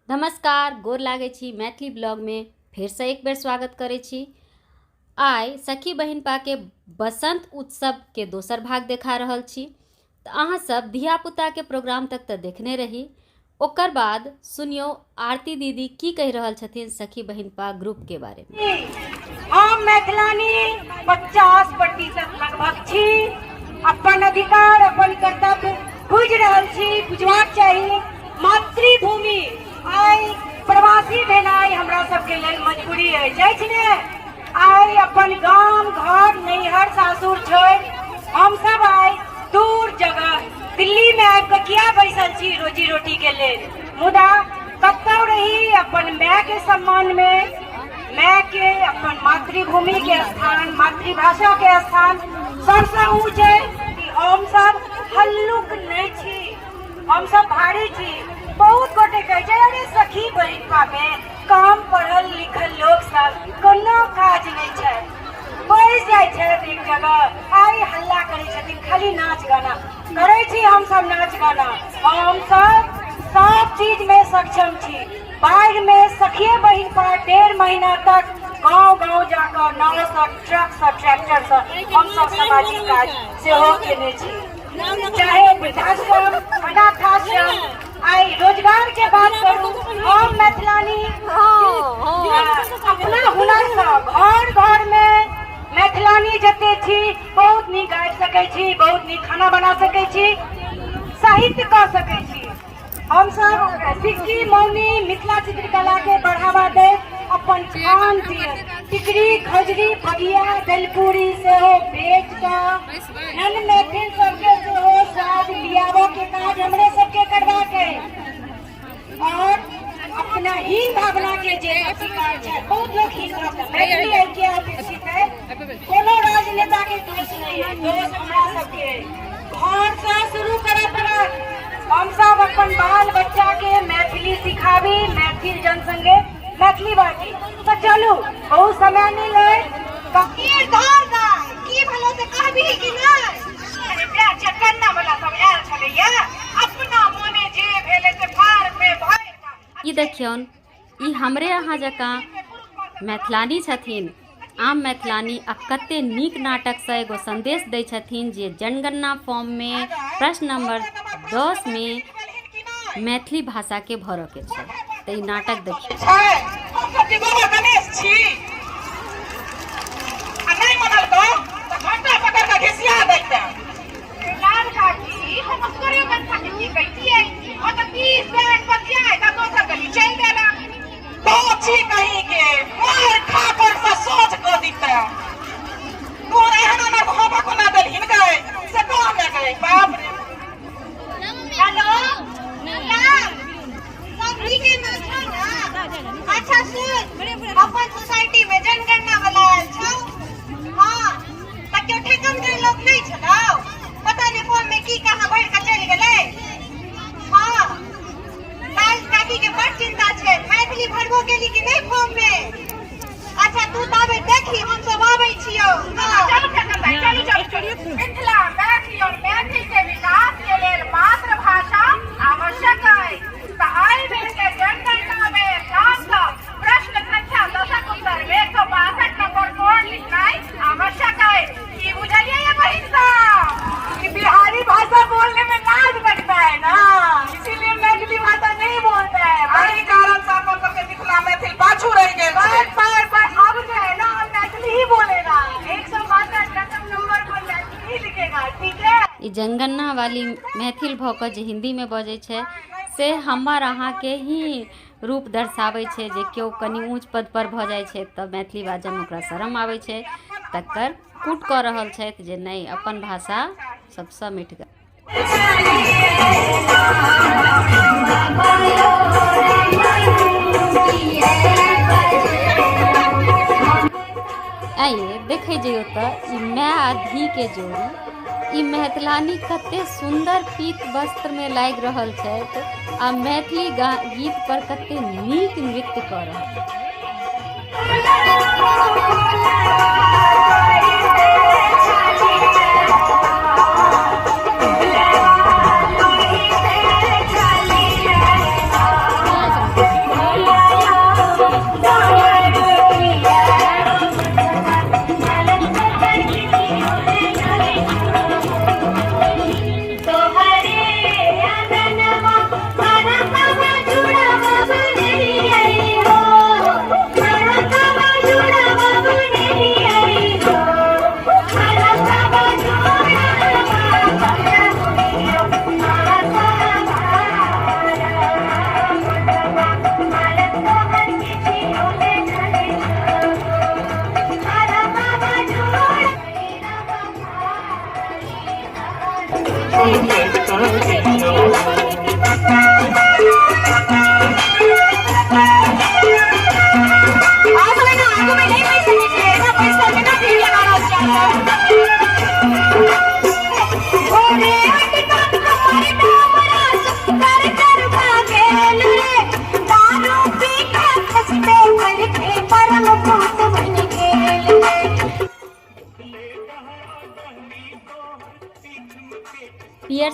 नमस्कार, गोर लागै छी। मैथिली ब्लॉगमे फेरसँ एक बेर स्वागत करै छी। आइ सखी बहिनपाके बसंत उत्सवके दोसर भाग देखा रहल छी। तऽ अहाँ सब धियापुताके प्रोग्राम तक तऽ देखने रही, ओकर बाद सुनियौ आरती दीदी की कहि रहल छथिन सखी बहिनपा ग्रुपके बारेमे। हम मैथिलानी 50% लगभग छी। अपन अधिकार अपन कर्तव्य बुझि रहल छी, बुझबाक चाही। मातृभूमि आइ प्रवासी भेनाइ हमरा सबके लेल मजबूरी अछि, अछि ने? आइ अपन गाम घर नैहर सासुर छोड़ि हमसब आइ दूर जगह दिल्ली में आबि कऽ किया बैसल छी रोजी रोटी के लेल। मुदा कतौ रही अपन माय के सम्मान में, माय के अपन मातृभूमि के स्थान, मातृभाषा के स्थान सबसँ ऊँच है कि हम सब हल्लुक नहीं छी, हम सब भारी छी। बहुत गोटे कहै छै अरे सखी बहिनपा में कम पढ़ल लिखल लोक सब कोनो काज नहीं छै, बैस जाइ छथि एक जगह, आइ हल्ला करै छथिन, खाली नाच गाना करै छी। हम सब नाच गाना, हम सब सब चीज में सक्षम छी। बाढ़ि में सखिए बहिनपा 1.5 महीना तक गांव गांव जाकर नाव से, ट्रक से, ट्रैक्टर से हम सब सामाजिक काज सेहो केने छी। चाहे वृद्धाश्रम, अनाथाश्रम, आइ रोजगार के बात करू, हम मैथिलानी अपना हुनर से घर घर में मैथिलानी जते छी बहुत नीक गाबि सकै छी, बहुत नीक खाना बना सकै छी, साहित्य कऽ सकै छी। हम सब सिक्की मौनी मिथिला चित्रकला के बढ़ावा दैत अपन खान पियन टिकरी खजरी बगिया दलपूरी सेहो बेच कऽ नन मैथिल सबके सेहो स्वाद लियाबऽ के काज हमरे सबके करबाक है। और अपना हीन भावना के जे शिकार छै, बहुत लोग हीन भावना, मैथिली है के अपेक्षित है, कोनो राजनेता के दोष नहीं है, दोष हमरा सबके है। घर से शुरू करऽ पड़त। हम सब अपन बाल बच्चा के मैथिली सिखाबी, मैथिल जन संगे मैथिली बाजी। तो चलू, बहुत समय नहीं ले। की भलो से कहबी कि नहीं? अरे बे चकन्ना वाला सब आयल छलैया, अपना मोने जे भेलै से फार में भरि। ई देखियौन, ई हमरे अहाँ जकाँ मैथिलानी छथिन, आम मैथिलानी, आ कते नीक नाटकसँ एगो संदेश दै छथिन जे जनगणना फॉर्ममे प्रश्न नंबर 10 मे मैथिली भाषाके भरऽके छै। तऽ ई नाटक देखियौ। हम सब के बाबा गणेश छी आ नहीं मनलकौ तऽ घंटा पकड़ के घिसिया दैते। लाल काकी, हम असगरे बच्चा के की कहितियै? ओ तऽ 30 बेर बतियाय तऽ दोसर गली चलि देला। बाची कहीं के मार खा पर से सोच कऽ दिते। तोरा एहन एना भावा कोना देलहिन गै से कह ने गै, बाप रे। हेलो लाल, सब ठीके न छौ ना? अच्छा सुन, अपन सोसाइटी में जनगणना वाला आयल छौ। हाँ, तऽ केओ ठेकन के लोग नहीं छलौ, पता नहीं फॉर्म में की कहाँ भरि कऽ चलि गेलै। हाँ, लाल काकी के बड़ चिंता छै, मैथिली भरबो केली कि नहीं फॉर्म में? अच्छा तू ताबे देखी, हम सब आबै छियौ। हाँ। चलू ठेकन भाई, चलू चलू चलू। मिथिला मैथिली और मैथिल के विकास के लेल मातृभाषा आवश्यक अछि। तऽ एहि बेर के जनगणना में नाम प्रश्न संख्या 10 उत्तर में 162 नंबर कोड लिखनाइ आवश्यक अछि। की बुझलियै ये बहिन सब? कि बिहारी भाषा बोलने में लाज लगता है ना, इसीलिए मैथिली भाषा नहीं बोलता है। एहि कारण से अपन सबके मिथिला मैथिल पाछू रहि गेल छै। पर पर अब जो है ना, हम मैथिली ही बोलेगा। 162 दसम नंबर पर मैथिली ही लिखेगा, ठीक है? ई जनगणना वाली मैथिल भऽ कऽ जे हिन्दीमे बजै छै से हमर अहाँके ही रूप दर्शाबै छै जे केओ कनि ऊँच पदपर भऽ जाइ छै तऽ मैथिली बाजऽमे ओकरा शरम आबै छै, तकर कूट कऽ रहल छथि जे नहि, अपन भाषा सबसँ मिठगर। आइए देखै जइयौ तऽ ई माय आ धीके जोड़ी, ई मैथिलानी कते सुन्दर पीत वस्त्रमे लागि रहल छथि आ मैथिली गीत पर कते नीक नृत्य कऽ रहल।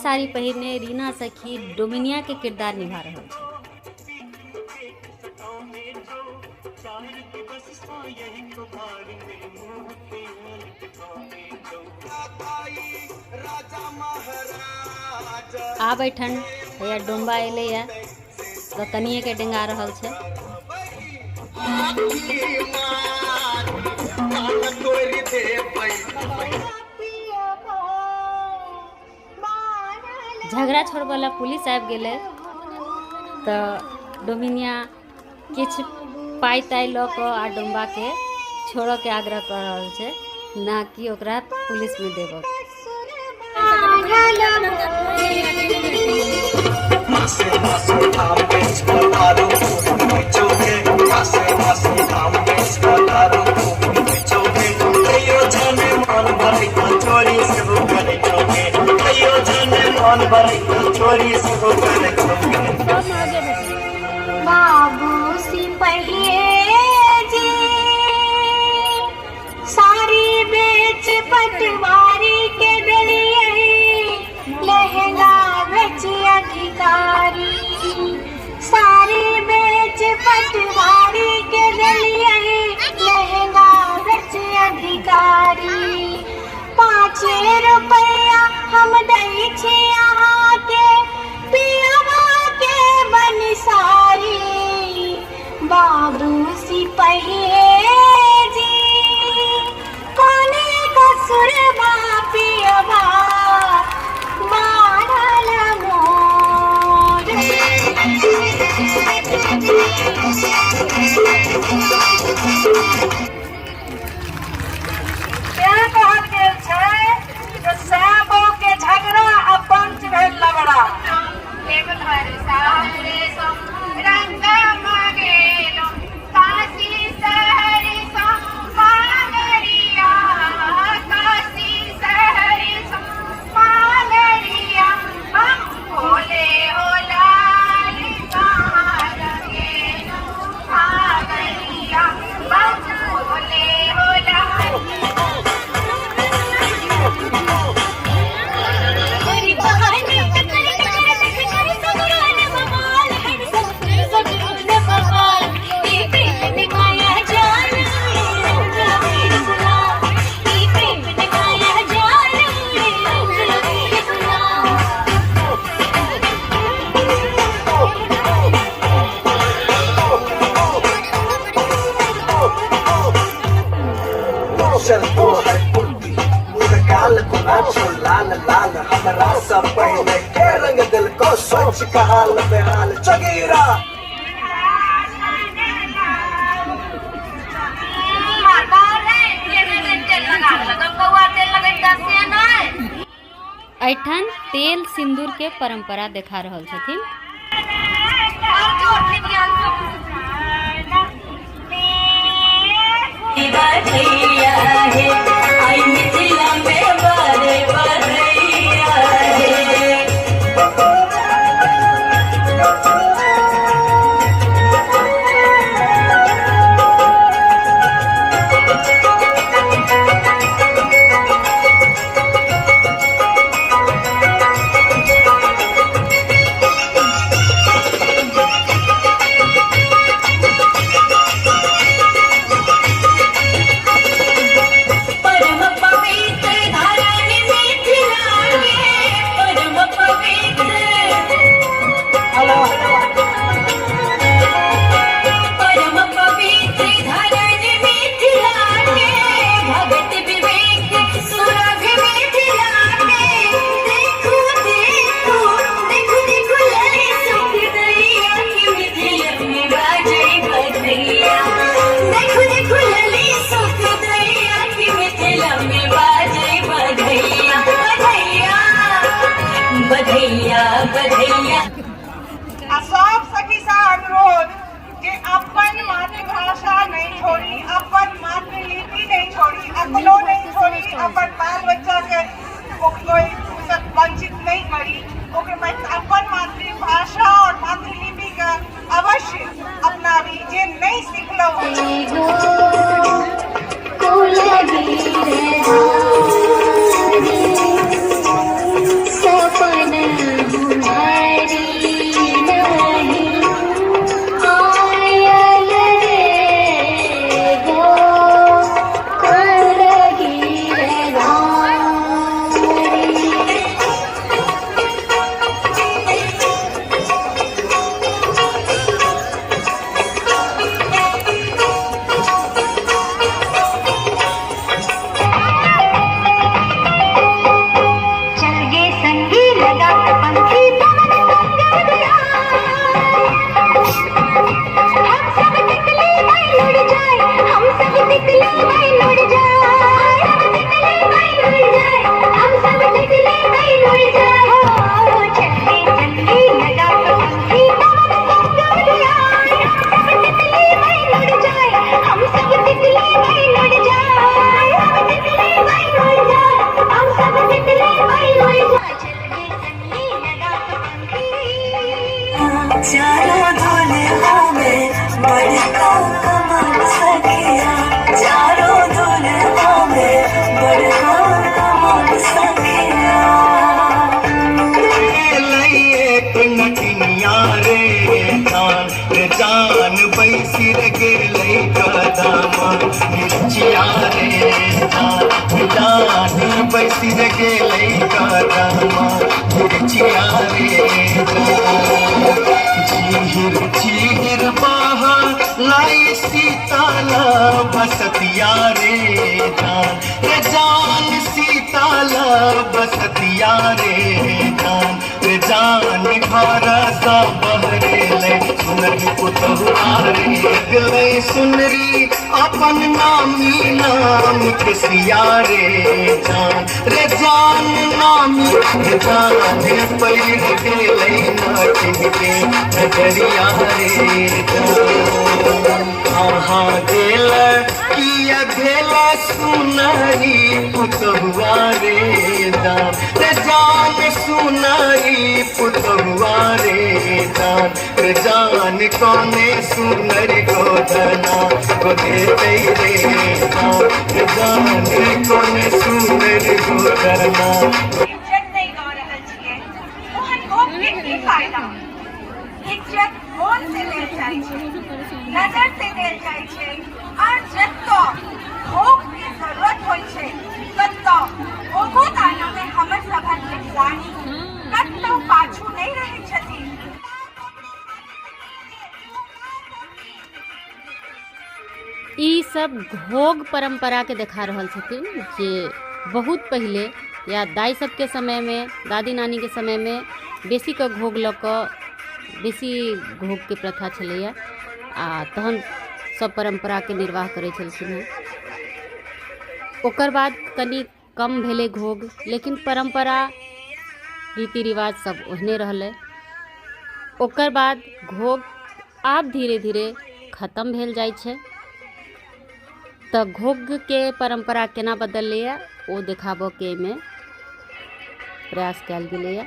साड़ी पहिरने रीना सखी डोमिनिया के किरदार निभा रहल छै। आब एहिठाम हैया डोम्बा एलैया तऽ कनिएके डेंगा रहल छै। झगड़ा छोड़बै लए पुलिस आबि गेलै तऽ डोमिनिया किछु पाइ ताइ लऽ कऽ आ डोम्बाके छोड़ऽके आग्रह कऽ रहल छै, ना कि ओकरा पुलिसमे देबऽ। बाबू सिपहिये जी सारी बेच पटवारी के देलियै, लहंगा बेच अधिकारी। सारी बेच पटवारी के देलियै, लहंगा बेच अधिकारी। 5 रुपैया हम दै छी अहाँके, पियबा के बनिसारी। बाबू सिपहिये जी कोने कसुरबा पियबा मारल मोर। तें कहल गेल छै जे सैबो के झगड़ा आ पंच भेल लबड़ा। लाल लाल हमरा सब पहले के रंग दिल को सोच का हाल बेहाल चगीरा। एहिठाम तेल सिंदूर के परंपरा देखा रहल छथिन। आ सब सखी से अनुरोध जे अपन मातृभाषा नहीं छोड़ी, अपन मातृलिपि नहीं छोड़ी, अपनो नहीं छोड़ी, अपन बाल बच्चा के कोई वंचित नहीं करी, ओकर अपन मातृभाषा और मातृलिपि के अवश्य अपनाबी। जे नहीं सिखलहुँ। सपन जान बैसी रे गेलै कदमा मिर्चिया रे जान, जान बैसी रे गेलै कदमा मिर्चिया रे जान। झिहिर झिहिर बहा लाई सीताला बसतिया रे जान, रे जान सीताला बसतिया रे जान, रे जान घर सा बहरेलै सुनरी पुतहुआ रे गेलै सुनरी अपन नामी नाम के सिया रे जान, रे जान नामी रे जान पैर गेलै नाटिन के नजरिया रे जान। अहाँ गेल किया भेला सुनरी पुतहुआ रे जान, रे जान सुनरी पुतहुआ रे जान, रे जान कोने सुनरी गोधना गोधेतै रे जान, रे जान कोने सुनरी गोधना। इज्जत नहीं दऽ रहल छियै, ओहन गप के की फायदा? इज्जत मोन से लेल जाइ छै, नजर से देल जाइ छै, और जतऽ भोग के जरूरत होइ छै ततऽ ओहो दाना में हमर सभक मिथिलानी कतौ पाछू नहि रहै छथिन। ई सब घोघ परंपरा के देखा रहल छथिन जे बहुत पहिले या दाइ सबके समय में, दादी नानी के समय में बेसी के घोघ लऽ कऽ बेसी घोघ के प्रथा छलैया आ तहन सब परंपरा के निर्वाह करै छलखिन हेँ। ओकर बाद कनि कम भेलै घोघ, लेकिन परंपरा रीति रिवाज सब ओहने रहलै। ओकर बाद घोघ आब धीरे धीरे खत्म भेल जाइ छै। तऽ घोघ के परंपरा केना बदललैया ओ देखाबऽ के एहिमे प्रयास कयल गेलैया।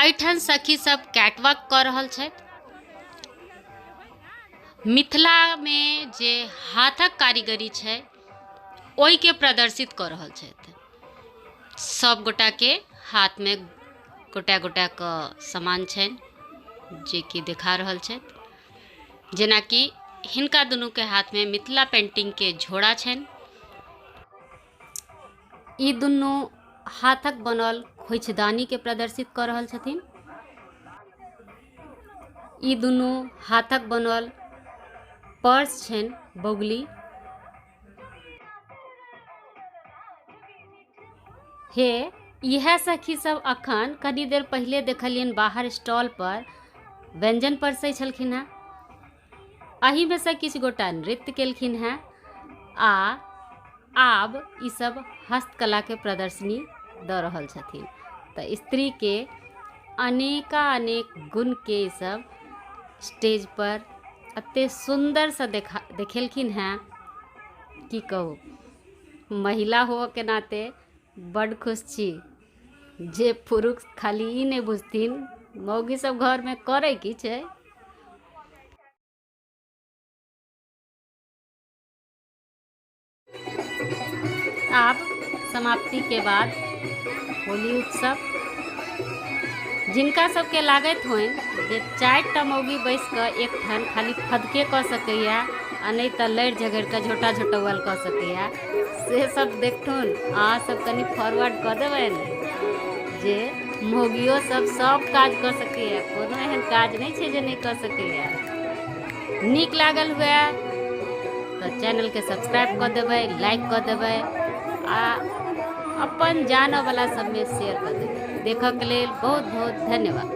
एहिठाम सखी सब कैटवॉक कऽ रहल छथि। मिथिलामे जे हाथक कारीगरी छै ओहिके प्रदर्शित कऽ रहल छथि। सब गोटाके हाथमे गोटा गोटा कऽ सामान छनि जेकि देखा रहल छथि। जेनाकि हिनका दुनूके हाथमे मिथिला पेंटिंगके झोरा छनि। ई दुनू हाथक बनल खोइछदानीके प्रदर्शित कऽ रहल छथिन। ई दुनू हाथक बनल पर्स छनि बौगली। हे इएह सखी सब अखन कनी देर पहिले देखलियनि बाहर स्टॉल पर व्यंजन परसै छलखिन हेँ। एहिमे सँ किछु गोटा नृत्य केलखिन हेँ आ आब ई सब हस्तकलाके प्रदर्शनी दऽ रहल छथिन। तऽ स्त्रीके अनेकानेक गुणके ई सब स्टेज पर एते सुन्दरसँ देखेलखिन हेँ की कहू। महिला होअके नाते बड्ड खुश छी जे पुरुष खाली ई नहि बुझथिन मौगी सब घरमे करै की छै। आब समाप्ति के बाद होली उत्सव। जिनका सबके लागैत होइन जे 4टा मौगी बैस कऽ एकठाम खाली फदके कऽ सकैया आ नहि तऽ लड़ि झगड़ि कऽ झोटा झोटौअल कऽ सकैया, से सब देखथुन। अहाँ सब कनि फॉरवर्ड कऽ देबनि जे मौगियो सब सब काज कऽ सकैया, कोनो एहन काज नहि छै जे नहि कऽ सकैया। नीक लागल हुए तऽ चैनलके सब्सक्राइब कऽ देबै, लाइक कऽ देबै आ अपन जानऽवला सबमे शेयर कऽ देबै। देखऽके लेल बहुत बहुत धन्यवाद।